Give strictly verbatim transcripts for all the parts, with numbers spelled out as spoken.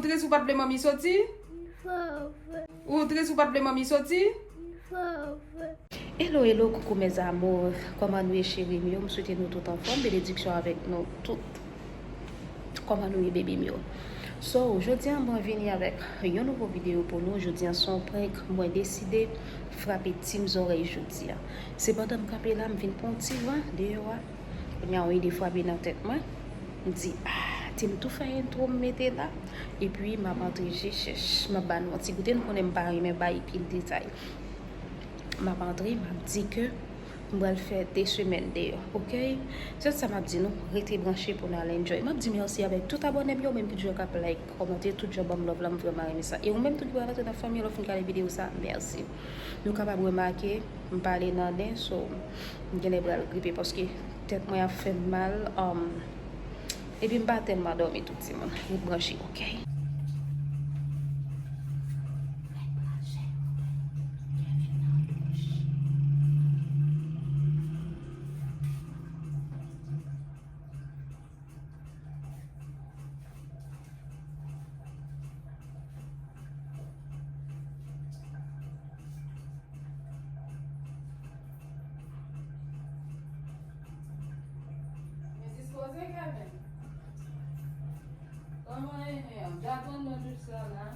Tris ou pa t vle manmi soti? Ou tris ou pa t vle manmi soti? Hello, hello, coucou mes amours. Kòman nou ye cheri m yo? M swete nou tout anfòm. Benediksyon avèk nou tout. Kòman nou ye, baby m yo? So, jodi a mwen vini avèk yon nouvo videyo pou nou. Jodi a se yon prank mwen deside frape Tim zòrèy jodi a. Se pandan m kanpe la, m vin pran yon ti van deyò a. Kounye a, yon ide frape nan tèt mwen. M di, ah, Tim tou fè entwo m mete la. Epi, m ap antre je chèch. M ap ba nou yon ti goute. Nou konnen m pa renmen bay pil detay. M ap antre, m ap di ke m pral fè de semèn deyò, oke? Se sa m ap di nou, rete branche pou n al enjoy. M ap di mèsi avèk tout abòne m yo, menm ki toujou k ap like, kòmante, tout jan ban m love la, m vrèman renmen sa. E ou menm tou ki pral rantre nan fanmi an, lè w fin gade videyo sa, mèsi. Nou kapab remake, m pale nan nen, so, m genlè pral gripe paske tèt mwen ap fè m mal, um, epi m pa tèlman dòmi tou timoun. Ret branche, oke? Men dispoze, Kevin. Kòman e menm? Djapon nan tout sa la.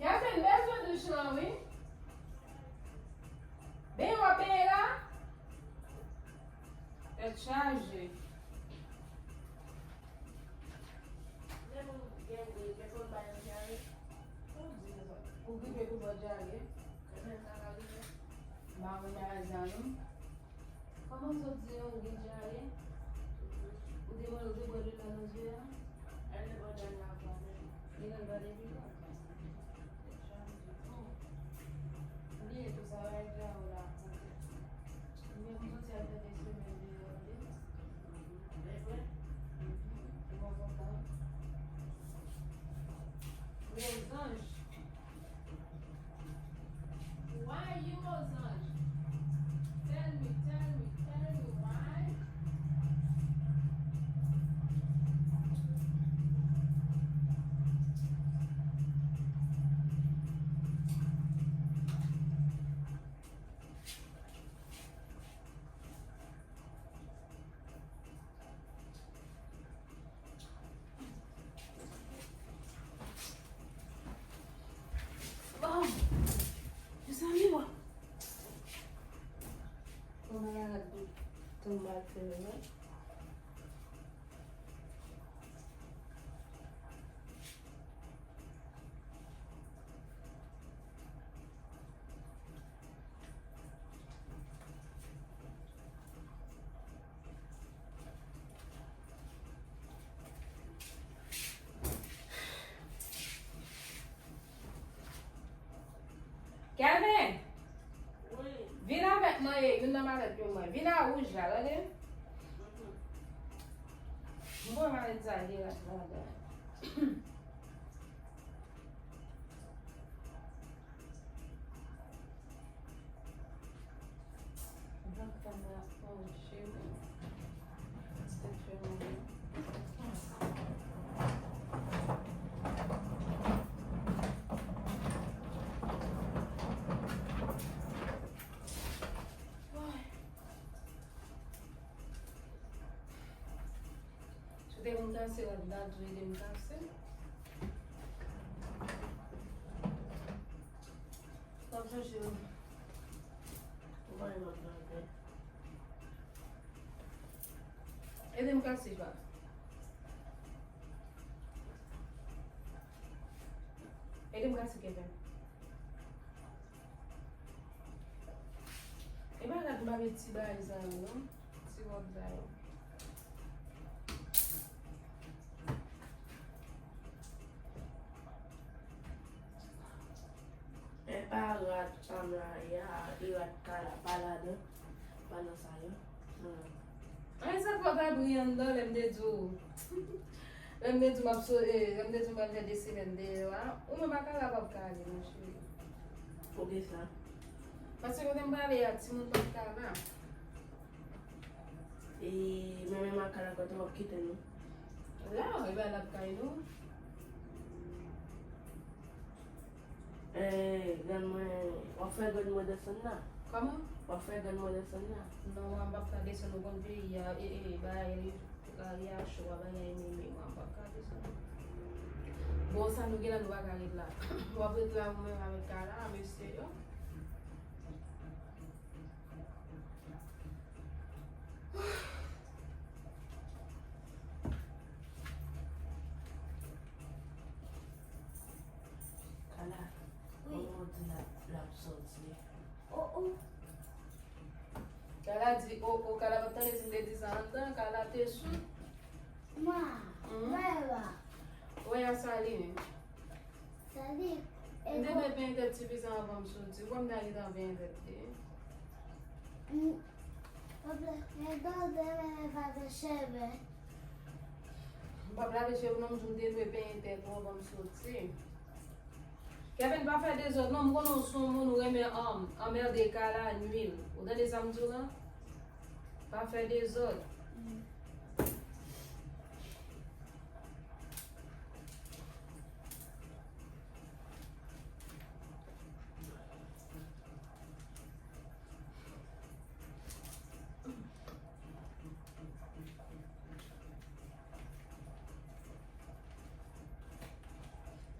Kevin bezwen douch lan wi. Ben w ap peye la? Tèt chaje. Ou gripe pou bò dyare. M pa konn bagay sa non. Kòman sot di yo gen dyare? Ou te bwè, ou te bwè dlo nan je a? Li nan vale pi lwen. Bliye tou sa, bagay dyare la. Mwen menm m soti ap fè de semèn deyò tande. Mwen kontan. Wozanj. Why you Wozanj? Tell me, tell me, tell me why. Bon, mezanmi, bon. Bon, malad tou mal fè yo. Kevin! Wi. Vin avèk mwen, e, youn nan malèt yo mwen. Vin a wouj la, tande? Mhm. Mwen malèt sa, e, la, la, la. Si w te konn kase rad la, tou ede m kase. N ap chache w. Ou pa gen lòt bagay. Ede m kase, pa. Ede m kase, Kevin. E pa rad m pa met ti bagay sa yo, non. Ti wòb sa yo. Chanm la, ya, irat kala, pa ladan. Pa nan sa yo. Non. Ay, sa fò ta bri anndan, lè m te di w. Lè m te di w m ap so-, eh, lè m te di w m pral fè de semèn deyò a. Ou menm ak kala p ap ka ale, non, cheri. Poukisa? Paske kote m prale a, timoun p ap ka la. E, men menm ak kala kote w ap kite nou? La, e ba l ap kay nou. Eh, grann mwen, w ap fè grann mwen desann la? Kòman? W ap fè grann mwen desann la? Non, mwen m p ap ka desann, ou konn peyi a, e, e, bagay, lari a cho a, bagay mimi, mwen m p ap ka desann. Bon, sa nou gen la, nou pa ka ret la. W ap ret la, ou menm avèk kala, mesye yo. Kala, wi. Kòman w di l ap, l ap sòti? Oh, oh. Kala di, oh, oh, Kala pa t tande si m te di sa anndan, Kala te sou. Ma, mhm. Beba. Wi, a sa li menm. Sa li, e m te dwe penyen tèt ti fi sa anvan m soti. Ou kwè m ta gentan penyen tèt li? Mm. Papa, men tande, men pa fè cheve. M p ap lave cheve w non, m di w m te dwe penyen tèt ou anvan m soti. Kevin, pa fè dezòd non, m konnen w se yon moun ou renmen, um, anmède Kala, nwi l. Ou tande sa m di w la? Pa fè dezòd. Mm.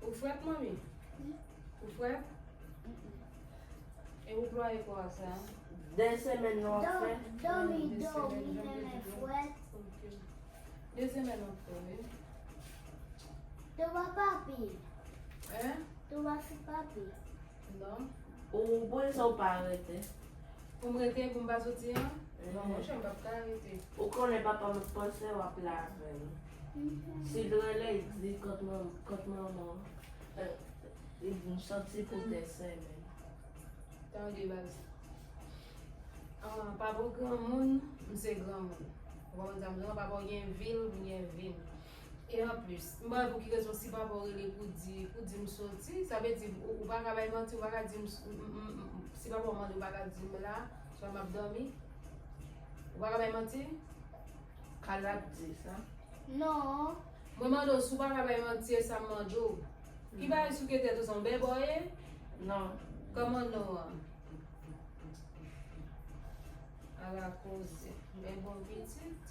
Ou frèt, manmi? Wi. Ou frèt? Mm-mm. E ou plwaye kò a sa? De semèn nou ap fè. Dòmi, dòmi, dòmi, men frèt. Ok. De semèn nou ap fè, wi. Te wè papi. Hein? Te wè si papi. Non. Ou, poukisa ou pa rete? Pou m rete, pou m pa soti an? Mhm. Non, monchè, m p ap ka rete. Ou konnen papa m ap panse w ap lave l. Mhm. Si l rele, l di kot man-, kot manman w. Eh, li di m soti pou de semèn. Tande, baz. Ah, papa w granmoun, m se granmoun. Ou konprann sa m di w? Papa w gen vi l, m gen vi m. E anplis, m pa wè pou ki rezon si papa w rele pou di, pou di m soti, sa vle di ou, ou pa ka bay manti, ou pa ka di m s-, m, m, m, m, si papa w mande, ou pa ka di m la, swa m ap dòmi. Ou pa ka bay manti? Kala ap di sa. Non. Mwen mande w si w pa ka bay manti, e sa m mande w. Ki bagay souke tèt ou, se yon bèbò w ye? Non. Kòman non an? Ala koze. Men bon pitit.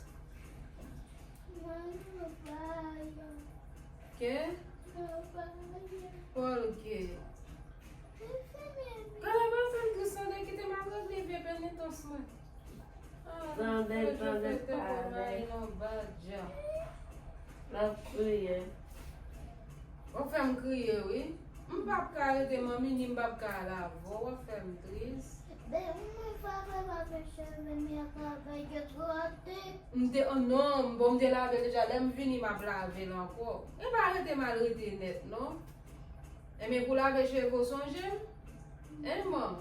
Ke? Pòl ke? Kala pa fè m tris, tande, kite m al regle vye penitans mwen. Ah, tande, tande, tande. L ap kriye. W ap fè m kriye, wi. M p ap ka rete, manmi, ni m p ap ka al avè w. W ap fè m tris. Ben, mwen pa fè, pa fè cheve m yo, pa fè yo trate. M te, oh non, bon, m te lave l deja. Lè m vini, m ap lave l ankò. E pa rete m al rete nèt, non. Enben, pou lave cheve w, sonje m. Hein, man?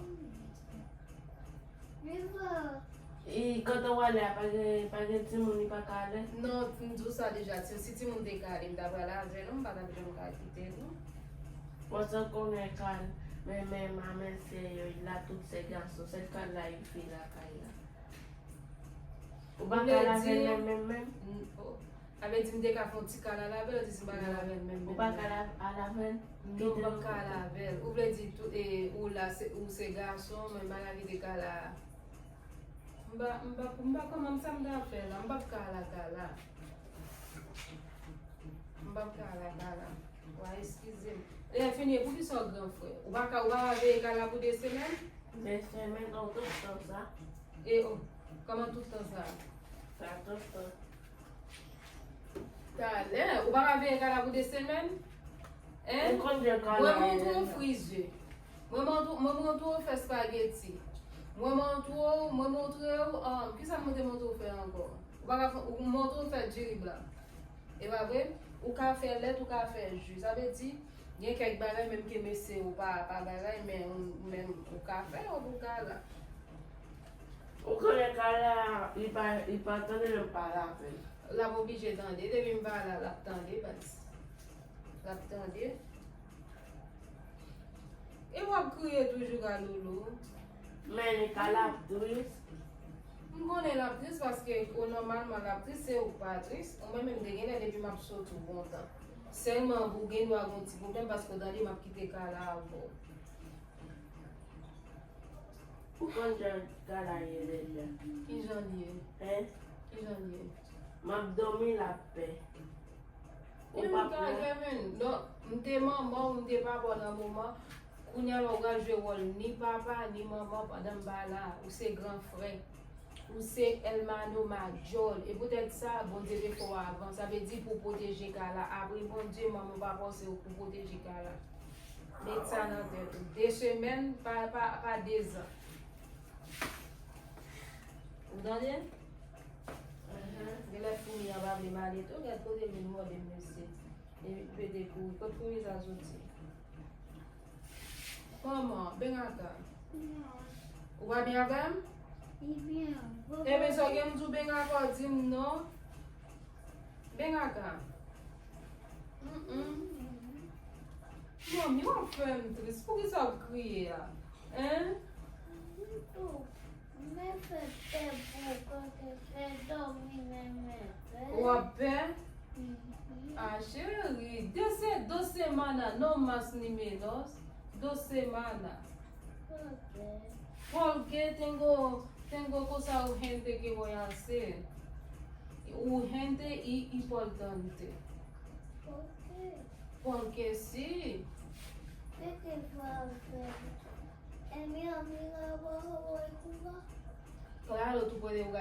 E kote w ale a, pa gen, pa gen timoun li pa ka ale? Non, m di w sa deja, si, si timoun te ka ale, m ta pral avè l, non, m pa t ap janm ka kite l, non. Bon, sa w konnen, Kal, men, men, manman se yo, la tout se gason, sèl Kal la, yon fi lakay la. Ou pa ka lave l menm, menm, menm? Sa vle di m te ka fè yon ti kal a lave l, ou di si m pa ka lave l menm, menm. Ou pa ka la-, a lave l? Non, m p ap ka lave l. Ou vle di tou, e, ou la, se, ou se gason, men m pa ka kite kal la. M pa, m pa, m pa konn sa m ta fè la, m p ap ka al a kal la. M p ap ka al a kal la. Wa, eskize m. Lè fini, poukisa w gran frè? Ou pa ka, ou pa ka veye kal la pou de semèn? De semèn, non, tout tan sa. E o, kòman tout tan sa? Sa tout tan. Talè, ou pa ka veye kal la pou de semèn? Hein? Mwen montre w frize. Mwen montre, mwen montre w fè espageti. Mwen montre w, mwen montre w, um, kisa mwen te montre w fè ankò? Ou pa ka fè, ou montre w fè diri blan. E pa vre? Ou ka fè lèt, ou ka fè ji. Sa vle di, Gen kèk bagay menm ke mesye ou pa, pa bagay, men ou menm ou ka fè yo pou Kala. Ou konnen Kala, li pa, li pa tande lè m pale avè l. L ap oblije tande. Depi m pa la, l ap tande, baz. L ap tande. E w ap kriye toujou, Kaloulou? Men li ka l ap tris. M konnen l ap tris paske o nòmalman l ap tris, se ou k pa tris. Ou mwen menm te genlè depi m ap soti ou kontan. Sèlman ou gen dwa gon ti pwoblèm paske w tande m ap kite Kala avè w. Ou konn jan Kala ye deja. Kijan l ye? Hein? Kijan l ye? M ap dòmi, l ap pè. Ou pa pran. Kevin, non, m te manman w, m te papa w nan moman. Kounye a la, ou pral jwe wòl ni papa, ni manman pandan m pa la. Ou se gran frè. Ou se hermano mayor. E poutèt sa, Bondye te fè w avan. Sa vle di pou w pwoteje Kala. Apre Bondye, manman w pa fòse w pou w pwoteje Kala. Met sa nan tèt ou. De semèn, pa, pa, pa de zan. Ou tande? Genlè foumi an pa vle m ale tou, gad kote l vin mòde m mesye. Epi pete kouri. Kot foumi sa soti? Kòman? Bengaka? Ou pa byen avè m? Ebyen, sa w gen m di w Bengaka, w di m non. Bengaka. Mm-mm. Manmi, w ap fè m tris. Poukisa w ap kriye a? Hein? Mwen fè pè pou w, paske fè dòmi menm pè. W ap pè? Mhm. Ah, cheri, de se, dos semanas, no más ni menos. Dos semanas. Ok. Porque tengo, tengo cosa urgente que voy a hacer. Urgente y importante. Ok. Porque sí. Kèlkeswa ou fè.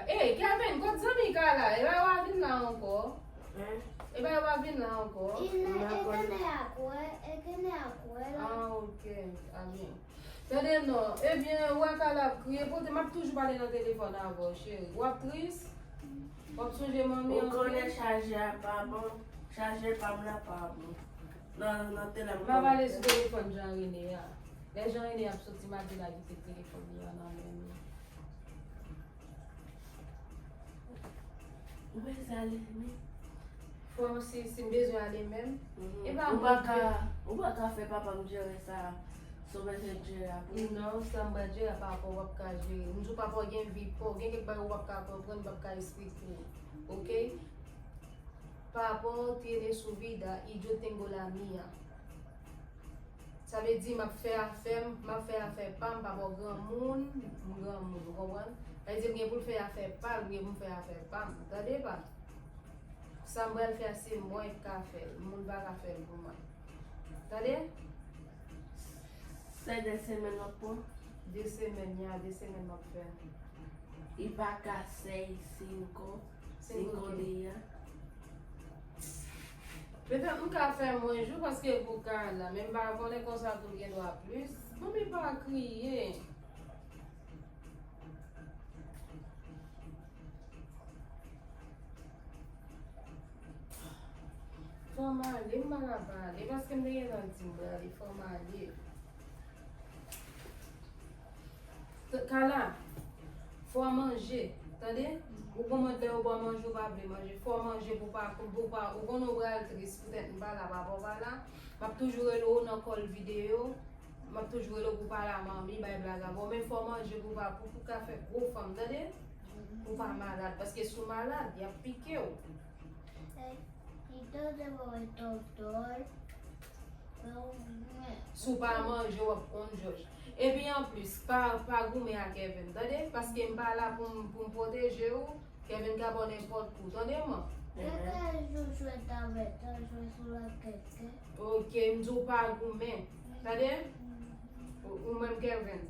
Ey, Kevin, kot zanmi Kala? Epa yo pa vin la ankò. Hein? Epa yo pa vin la ankò. Ah, ok. Ah, byen. Tande non. Ebyen, wè Kala ap kriye. Pote, m ap toujou pale nan telefòn avè w, cheri. W ap tris? W ap sonje manmi anpil? Ou konnen chaje a pa bon. Chaje pa m la pa bon. Nan, nan tele m pa pale sou telefòn Jean René a. Lè Jean René ap soti maten la, kite telefòn li an nan men li. Ou bezwen ale menm? Fò si, si m bezwen ale menm. Mhm. E pa ou pa ka, ou pa ka fè papa m jere sa. Si w bezwen jere a pou ou. Non, sa m pral jere a pa rapò w ap ka jere. M di w papa w gen vi pa w, gen kèk bagay ou p ap ka konprann, p ap ka esplike w. Ok? Papa w tiene su vida y yo tengo la mía. Sa vle di m ap fè afè m, m ap fè afè pa m, papa w granmoun, m granmoun, ou konprann? Sa vle di l gen pou l fè afè pa l, m gen pou m fè afè pa m. Tande pa? Sa m pral fè a se mwen k ka fè l, moun pa ka fè l pou mwen. Tande? Se de semèn w ap pran? De semèn, ya, de semèn m ap fè. Y pa ka seis, cinco, cinco días. Petèt m ka fè mwens jou paske pou Kala, men m pa konnen konsa tou l gen dwa plis. Manmi pa kriye. Fò m ale, m pa ka pa ale, paske m te gentan di m prale, fò m ale. T-, Kala, fò w manje, tande? Ou konprann lè yo ba w manje, ou pa vle manje. Fò w manje pou pa, pou pa, ou konnen ou pral tris, poutèt m pa la, papa w pa la. M ap toujou rele w nan call video. M ap toujou rele w pou pale a manmi, bay blag avè w. Men fò w manje pou pa, pou, pou ka fè gwo fanm, tande? Pou pa malad, paske si w malad, y ap pike w. Si w pa manje, w ap konn jòj. Epi anplis, pa, pa goumen ak Kevin, tande? Paske m pa la pou m, pou m pwoteje w. Kevin ka ba w nenpòt kou, tande man? Kèkè jou jwèt avèk, jwe sou la kèkè. Ok, m di w pa goumen, tande? Ou, ou menm Kevin.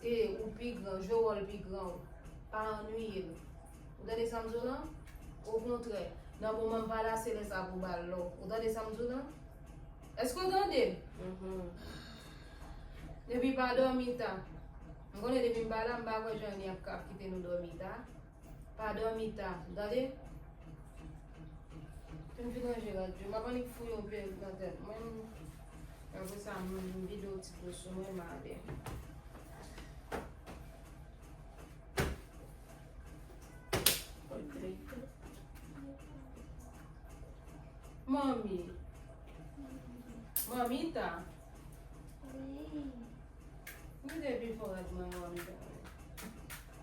E, ou pi gran, jwe wòl pi gran w. Pa annuiye l. Ou tande sa m di w lan? Okontrè, nan moman m pa la, se lè sa pou ba l love. Ou tande sa m di w lan? Èske w tande m? Mhm. Epi pa dòmi ta. M konnen depi m pa la, m pa kwè Jeanny ap ka kite nou dòmi ta. Pa dòmi ta, tande? M fin ranje rad yo. M ap annik fouye yon perik nan tèt mwen. Apre sa, m vide yon ti kou sou mwen, m ale. Manmi. Manmita. Wi. Mete pi fò rad mwen yo, Anita.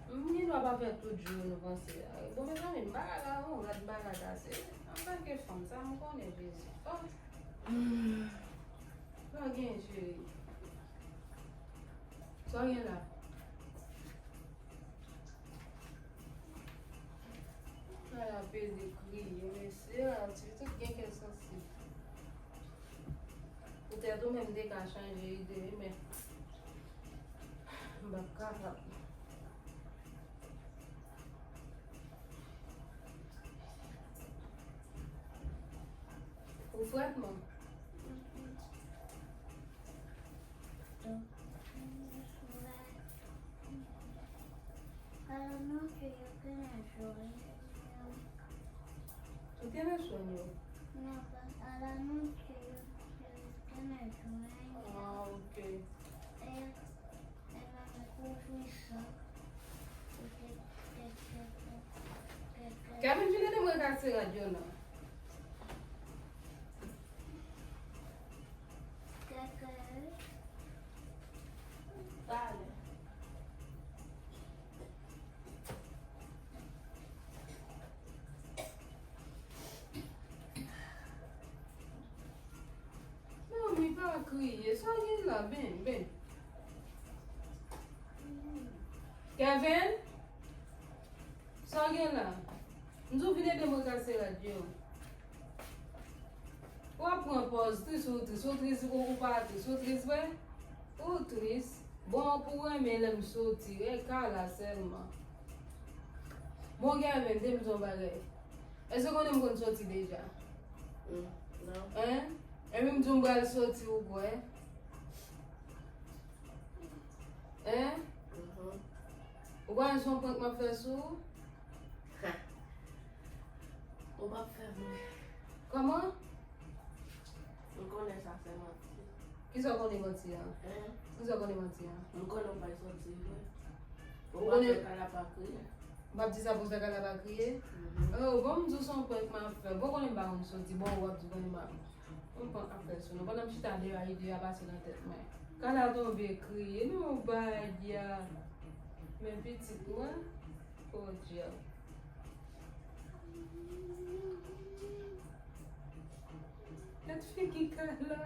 M gen dwa pa fè tout jou nou panse a. Bon, mezanmi, m pa ka la non, rad m pa ka kase. Antanke fanm, sa m konnen, Jezi. Oh. Sa w gen, cheri? Sa w gen la? Ala pede kriye, mesye, a, ti pitit gen kè sansib. Poutèt ou menm te ka chanje ide, wi, men m p ap kapab. Ou frèt, man? Ou te nan jwenn yo? Ah, ok. Kevin, vin ede mwen kase rad yo non. Talè. Manmi, pa kriye. Sa w gen la, ben, ben. Kevin? Sa w gen la? M di w vin ede mwen kase rad yo. W ap pran pòz tris, ou tris, ou tris, ou, ou pa tris, ou tris vre? Ou tris. Bon, pou w renmen lè m soti, e ka la sèlman. Bon, Kevin, di m yon bagay. Èske w konnen m konn soti deja? Mm, non. Hein? Epi m di w m pral soti, ou kwè? Hein? Mhm. Ou konnen se yon prank m ap fè sou ou? Ha. Ou p ap fè mwen. Kòman? M konnen sa se manti. Kisa w konnen manti a? Hein? Kisa w konnen manti a? M konnen w pral soti vre. Ou konnen. Ou p ap fè Kala pa kriye. M p ap di sa pou fè Kala pa kriye? Mhm. Oh, bon, m di w se yon prank m ap fè. Bon, konnen m pa konn soti. Bon, w ap di konnen m pa konn. M pran afè sou nou. Pandan m chita de a, ide a pase nan tèt mwen. Kala tonbe kriye. Non, bagay a. Men pitit mwen. Oh, Dye. Gad figi Kala.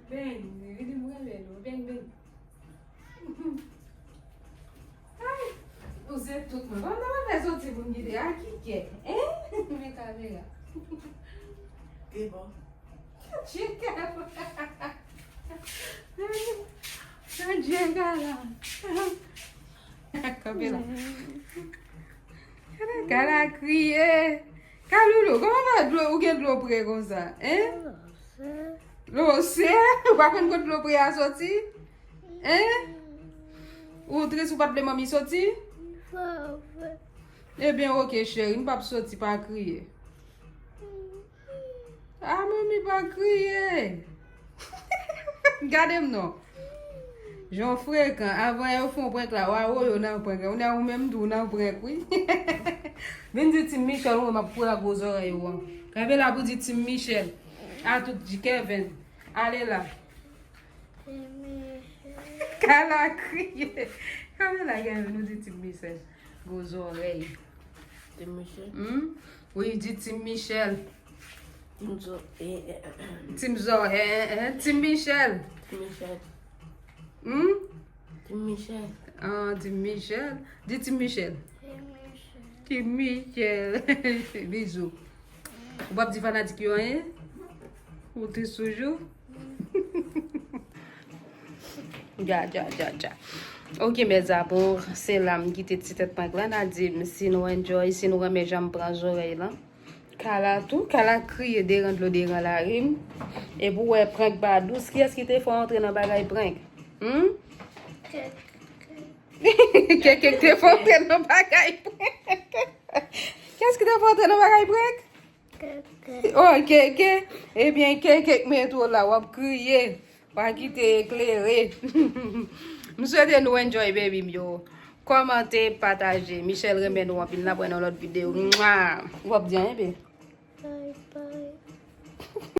Bèn, vini m renmen nou. Bèn, bèn. Ay, ou se tout mwen. Kòman w fè soti pou m kite a ki kè? Hein? Men kamera. Te bon. Tchè Kala. Tchè Kala. Kanpe la. Kala kriye. Kaloulou, kòman fè dlo, ou gen dlo pre konsa, hein? Dlo se, ou pa konn kot dlo pre a soti? Hein? Ou tris ou pa t vle manmi soti? Ebyen, oke, cheri, m p ap soti, pa kriye. Ah, manmi, pa kriye. Gade m non. Jan w frekan, avan yo fè yon prank la, w a woyo nan prank la. Ou nan ou menm tou nan prank, wi. Vin di Team Michel, ou wè m ap foure ak gwo zòrèy ou an. Kanpe la pou di Team Michel. A tout di Kevin. Ale la. Kala kriye. Kanpe la, Kevin, ou di Team Michel. Gwo zòrèy. Team Michel? Hmm? Wi, di Team Michel. Team Zo-, eh, eh, eh, eh. Team Zo-, eh, eh, eh, Team Michel. Team Michel. Hmm? Team Michel. Ah, Team Michel. Di Team Michel. Team Michel. Team Michel. Bizou. Ou p ap di fanatik yo anyen? Ou tris toujou? Dja, dja, dja, dja. Ok, mes amours, se la m kite ti tèt prank la. N a di m si nou enjoy, si nou renmen jan m pran zòrèy lan. Kala tou, Kala kriye deran dlo deran larim. Epi w wè prank pa dous, kiyès ki te fè w antre nan bagay prank? Hmm? Kèkèk te fè w antre nan bagay prank. Èske te fè antre nan bagay prank? Oh, Keke. Ebyen, Keke k met ou la, w ap kriye. Pa kite eklere. M swete nou enjoy, baby m yo. Kòmante, pataje. Michelle renmen nou anpil. N ap wè nan lòt videyo. Mwa! W ap di anyen, baby? Bye bye.